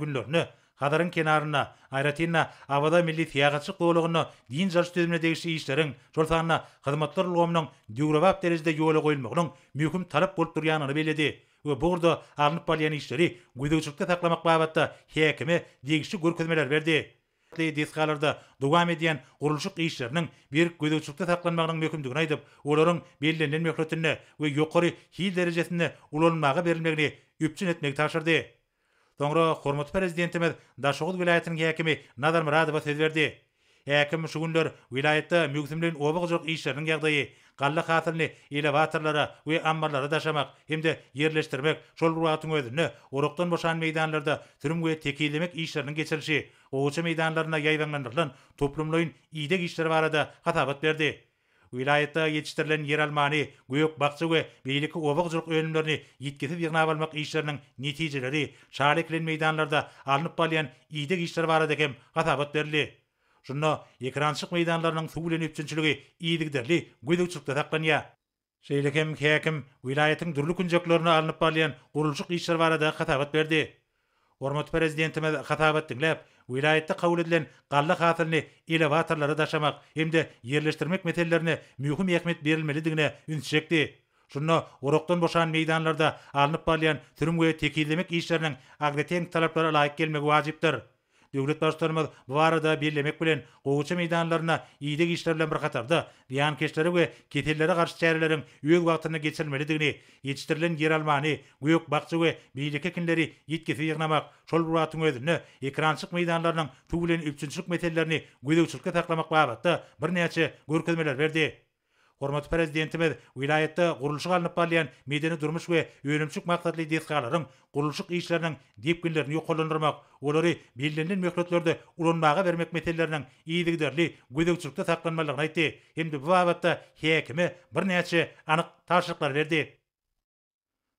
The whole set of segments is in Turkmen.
günlerinde Hazaryň kenarynda, aýratyn-da, Awaza milli syýahatçylyk zolagynda dynç alyş düzümine degişli işleriň, şol sanda hyzmatlar ulgamynyň döwrebap derejede ýola goýulmagynyň möhüm talap bolup durýandygyny belledi we bu ugurda alnyp barylýan işleri gözegçilikde saklamak babatda häkime degişli görkezmeleri berdi. Desgalarda dowam edýän gurluşyk işleriniň berk gözegçilikde saklanmagynyň möhümdigini aýdyp, olaryň bellenilen möhletinde we ýokary hil derejesinde ulanylmaga berilmegini üpjün etmegi tabşyrdy. Soňra hormatly Prezidentimiz Daşoguz welaýatynyň häkimi Nazar Myradowa söz berdi. Häkim şu günler welaýatda möwsümleýin oba hojalyk işleriniň ýagdaýy, galla hasylyny elewatorlara we ammarlara daşamak hem-de ýerleşdirmek, şol bir wagtyň özünde orakdan boşan meýdanlarda sürüm we tekizlemek işleriniň geçirilişi, gowaça meýdanlarynda ýaýbaňlandyrylan toplumlaýyn ideg işleri barada hasabat berdi. Welaýatda ýetişdirilen ýeralmany, gök-bakja we beýleki oba hojalyk önümlerini ýitgisiz ýygnap almak işleriniň netijeleri, şaly ekilen meýdanlarda alnyp barylýan ideg işleri barada hem hasabat berildi. Şunda ekerançylyk meýdanlarynyň suw bilen üpjünçiligi yzygiderli gözegçilikde saklanýar. Şeýle hem häkim welaýatyň dürli künjeklerinde alnyp barylýan gurluşyk işleri barada hasabat berdi. Hormatly Prezidentimiz hasabat diňläp, welaýatda kabul edilen galla hasylyny elewatorlara daşamak hem-de ýerleşdirmek meselelerine möhüm ähmiýet berilmelidigine üns çekdi. Şunda orakdan boşan meýdanlarda alnyp barylýan sürüm we tekizlemek işleriniň agrotehniki talaplara laýyk gelmegi wajypdyr. Döwlet Baştutanymyz bu barada bellemek bilen, gowaça meýdanlarynda ideg işleri bilen bir hatarda, zyýankeşlere we kesellere garşy çäreleriň öz wagtynda geçirilmelidigini, ýetişdirilen ýeralmany, gök-bakja we beýleki ekinleri ýitgisiz ýygnamak, şol bir wagtyň özünde ekerançylyk meýdanlarynyň suw bilen üpjünçilik meselelerini gözegçilikde saklamak babatda birnäçe görkezmeleri berdi. Hormatly Prezidentimiz welaýatda gurluşyk alnyp barylýan medeni-durmuş we önümçilik maksatly desgalaryň gurluşyk işleriniň depginlerini ýokarlandyrmak, olary bellenilen möhletlerde ulanmaga bermek meseleleriniň yzygiderli gözegçilikde saklanmalydygyny aýtdy hem-de bu babatda häkime birnäçe anyk tabşyryklary berdi.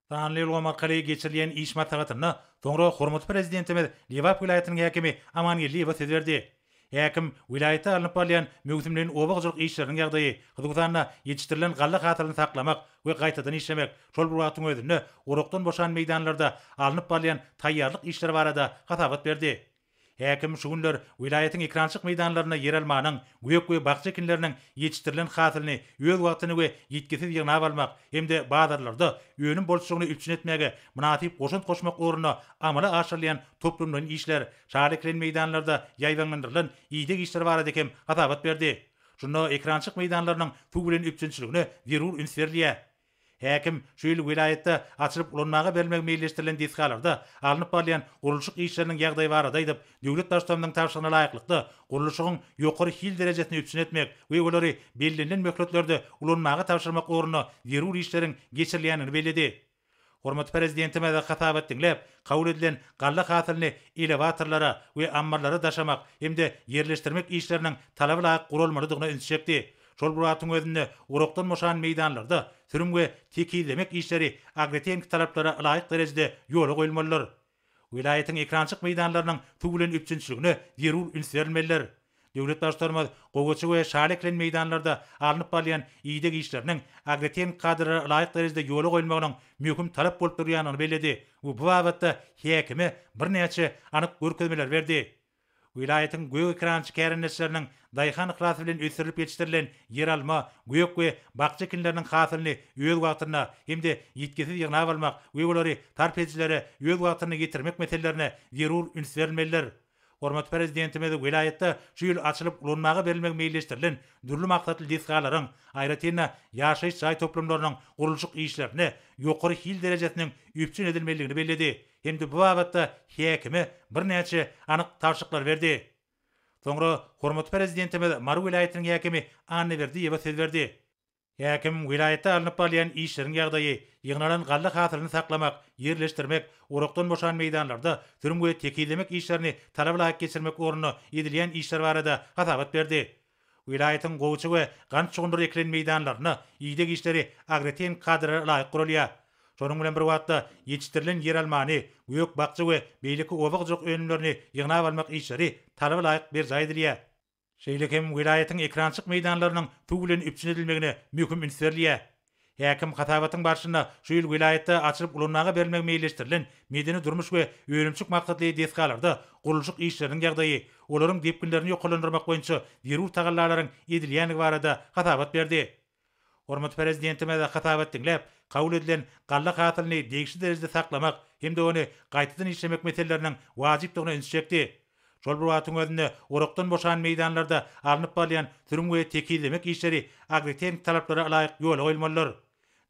Sanly ulgam arkaly geçirilýän iş maslahatynda soňra hormatly Prezidentimiz Lebap welaýatynyň häkimi Aman Geldiýewe söz berdi. Häkim welaýatda alnyp barylýan möwsümleýin oba hojalyk işleriniň ýagdaýy, hususan-da, ýetişdirilen galla hasylyny saklamak we gaýtadan işlemek, şol bir wagtyň özünde orakdan boşan meýdanlarda alnyp barylýan taýýarlyk işleri barada hasabat berdi. Häkim şu günler welaýatyň ekerançylyk meýdanlarynda ýeralmanyň, gök we bakja ekinleriniň ýetişdirilen hasylyny öz wagtynda we ýitgisiz ýygnap almak hem-de bazarlarda önüm bolçulygyny üpjün etmäge mynasyp goşant goşmak ugrunda amala aşyrylýan toplumlaýyn işler, şaly ekilen meýdanlarda ýaýbaňlandyrylan ideg işleri barada hem hasabat berdi. Şunda ekerançylyk meýdanlarynyň suw bilen üpjünçiligine zerur üns berilýär. Häkim şu ýyl welaýatda açylyp ulanmaga berilmegi meýilleşdirilen desgalarda alnyp barylýan gurluşyk işleriniň ýagdaýy barada aýdyp, döwlet Baştutanymyzyň tabşyrygyna laýyklykda, gurluşygyň ýokary hil derejesini üpjün etmek we olary bellenilen möhletlerde ulanmaga tabşyrmak ugrunda zerur işleriň geçirilýändigini belledi. Hormatly Prezidentimiz hasabat diňläp, kabul edilen galla hasylyny elewatorlara we ammarlara daşamak hem-de ýerleşdirmek işleriniň talaba laýyk guralmalydygyna ünsi çekdi. Şol bir wagtyň özünde orakdan boşan meýdanlarda sürüm we tekizlemek işleri agrotehniki talaplara ylaýyk derejede ýola goýulmalydyr. Welaýatyň ekerançylyk meýdanlarynyň suw bilen üpjünçiligine zerur üns berilmelidir. Döwlet Baştutanymyz gowaça we şaly ekilen meýdanlarda alnyp barylýan ideg işleriniň agrotehniki kadalara ylaýyk derejede ýola goýulmagynyň möhüm talap bolup durýandygyny belledi we bu babatda häkime birnäçe anyk görkezmeleri berdi. Welaýatyň gök ekerançy kärendeçileriniň daýhan yhlasy bilen ösdürilip ýetişdirilen ýeralma, gök we bakja ekinleriniň hasylyny öz wagtynda hem-de ýitgisiz ýygnap almak we olary sarp edijilere öz wagtynda ýetirmek meselelerine zerur üns berilmelidir. Hormatly Prezidentimiz welaýatda şu ýyl açylyp ulanmaga berilmegi meýilleşdirilen dürli maksatly desgalaryň, aýratyn-da, ýaşaýyş jaý toplumlarynyň gurluşyk işlerinde ýokary hil derejesiniň üpjün edilmelidigini belledi. hem-de bu babatda häkime birnäçe anyk tabşyryklary berdi. Soňra hormatly Prezidentimiz Mary welaýatynyň häkimi Annaberdiýewe söz berdi. Häkim welaýatda alnyp barylýan işleriň ýagdaýy, ýygnalan galla hasylyny saklamak, ýerleşdirmek, orakdan boşan meýdanlarda sürüm we tekizlemek işlerini talaba laýyk geçirmek ugrunda edilýän işler barada hasabat berdi. Welaýatyň gowaça we gant şugundyry ekilen meýdanlarynda ideg işleri agrotehniki kadalara laýyk guralýar. Şonuň bilen bir wagtda, ýetişdirilen ýeralmany, gök-bakja we beýleki oba hojalyk önümlerini ýygnap almak işleri talaba laýyk berjaý edilýär. Şeýle hem welaýatyň ekerançylyk meýdanlarynyň suw bilen üpjün edilmegine möhüm üns berilýär. Häkim hasabatyň barşynda şu ýyl welaýatda açylyp ulanmaga berilmegi meýilleşdirilen medeni-durmuş we önümçilik maksatly desgalarda gurluşyk işleriniň ýagdaýy, olaryň depginlerini ýokarlandyrmak boýunça zerur tagallalaryň edilýändigi barada hasabat berdi. Hormatly Prezidentimiz hasabat diňläp, kabul edilen galla hasylyny degişli derejede saklamak hem-de ony gaýtadan işlemek meseleleriniň wajypdygyna ünsi çekdi. Şol bir wagtyň özünde, orakdan boşan meýdanlarda alnyp barylýan sürüm we tekizlemek işleri agrotehniki talaplara ylaýyk ýola goýulmalydyr.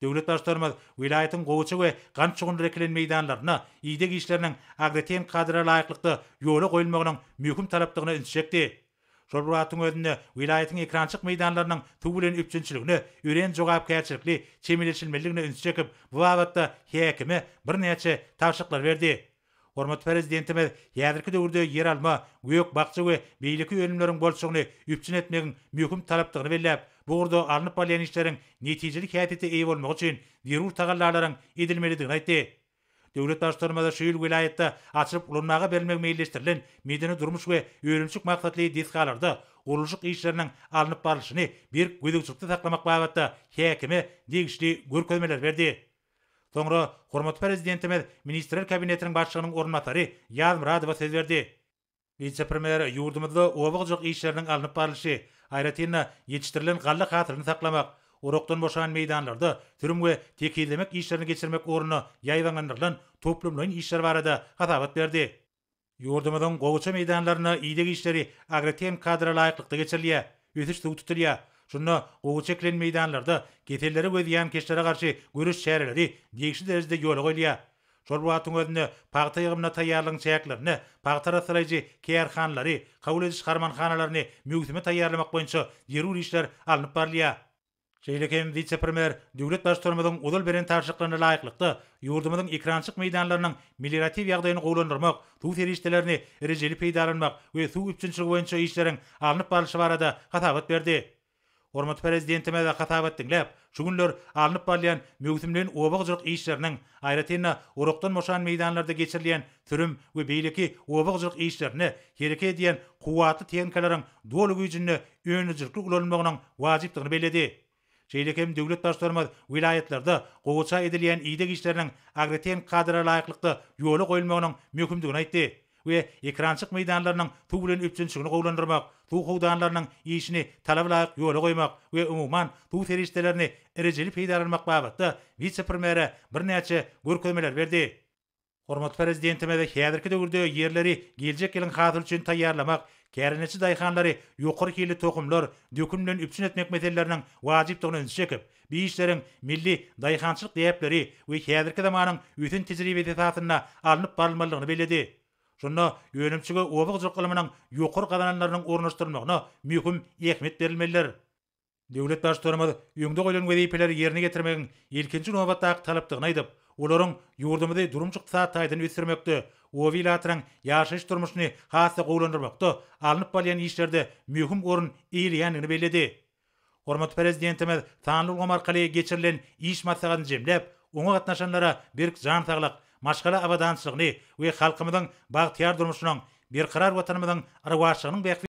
Döwlet Baştutanymyz welaýatyň gowaça we gant şugundyry ekilen meýdanlarynda ideg işleriniň agrotehniki kadalara laýyklykda ýola goýulmagynyň möhüm talapdygyna ünsi çekdi. Şol bir wagtyň özünde, welaýatyň ekrançyk meýdanlarynyň suw bilen üpjünçiligine örän jogapkärçilikli çemeleşilmelidigine ünsi çekip, bu babatda häkime birnäçe tabşyryklar berdi. Hormatly Prezidentimiz häzirki döwürde ýeralma, gök-bakja we beýleki önümleriň bolçugyny üpjün etmegiň möhüm talapdygyny belläp, bu ugurda alnyp barylýan işleriň netijeli häsiýete eýe bolmagy üçin zerur tagallalaryň edilmelidigini aýtdy. Döwlet Baştutanymyz şu ýyl welaýatda açylyp ulanmaga berilmegi meýilleşdirilen medeni-durmuş we önümçilik maksatly desgalarda gurluşyk işleriniň alnyp barlyşyny berk gözegçilikde saklamak babatda häkime degişli görkezmeleri berdi. Soňra hormatly Prezidentimiz Ministrler Kabinetiniň Başlygynyň orunbasary Ýazmyradowa söz berdi. Wise-premýer ýurdumyzda oba hojalyk işleriniň alnyp barlyşy, aýratyn-da, ýetişdirilen galla hasylyny saklamak, orakdan boşan meýdanlarda sürüm we tekizlemek işlerini geçirmek ugrunda ýaýbaňlandyrylan toplumlaýyn işler barada hasabat berdi. Ýurdumyzyň gowaça meýdanlarynda ideg işleri agrotehniki kadra laýyklykda geçirilýär, ösüş suw tutulýar. Şunda gowaça ekilen meýdanlarda kesellere we zyýankeşlere garşy göreş çäreleri degişli derejede ýola goýulýar. Şol bir wagtyň özünde pagta ýygymyna taýýarlygyň çäklerinde pagta arassalaýjy kärhanalary, kabul ediş harmanhanalaryny möwsüme taýýarlamak boýunça zerur işler alnyp barylýar. Şeýle hem wise-premýer döwlet Baştutanymyzyň ozal beren tabşyryklaryna laýyklykda, ýurdumyzyň ekerançylyk meýdanlarynyň melioratiw ýagdaýyny gowulandyrmak, suw serişdelerini rejeli peýdalanmak we suw üpjünçiligi boýunça işleriň alnyp barlyşy barada hasabat berdi. Hormatly Prezidentimiz hasabat diňläp, şu günler alnyp barylýan möwsümleýin oba hojalyk işleriniň, aýratyn-da, orakdan boşan meýdanlarda geçirilýän sürüm we beýleki oba hojalyk işlerinde hereket edýän kuwwatly tehnikalaryň doly güýjünde öndürijilikli ulanylmagynyň wajypdygyny belledi. Şeýle hem döwlet Baştutanymyz welaýatlarda gowaça edilýän ideg işleriniň agrotehniki kadalara laýyklykda ýola goýulmagynyň möhümdigini aýtdy we ekerançylyk meýdanlarynyň suw bilen üpjünçiligini gowulandyrmak, suw howdanlarynyň işini talaba laýyk ýola goýmak we umuman, suw serişdelerini rejeli peýdalanmak babatda wise-premýere birnäçe görkezmeleri berdi. Hormatly Prezidentimiz häzirki döwürde ýerleri geljek ýylyň hasyly üçin taýýarlamak, kärendeçi daýhanlary ýokary hilli tohumlar, dökün bilen üpjün etmek meseleleriniň wajypdygyna ünsi çekip, bu işleriň milli daýhançylyk däpleri we häzirki zamanyň ösen tejribesi esasynda alnyp barylmalydygyny belledi. Şunda önümçige oba hojalyk ylmynyň ýokary gazananlarynyň ornaşdyrylmagyna möhüm ähmiýet berilmelidir. Döwlet Baştutanymyz öňde goýlan wezipeleri ýerine ýetirmegiň ilkinji nobatdaky talapdygyny aýdyp, olaryň ýurdumyzy durmuş-ykdysady taýdan ösdürmekde, oba ilatynyň ýaşaýyş-durmuşyny has-da gowulandyrmakda alnyp barylýan işlerde möhüm orun eýeleýändigini belledi. Hormatly Prezidentimiz sanly ulgam arkaly geçirilen iş maslahatyny jemläp, oňa gatnaşanlara berk jan saglyk, maşgala abadançylygyny we halkymyzyň bagtyýar durmuşynyň, berkarar Watanymyzyň rowaçlygynyň bähbitlerine.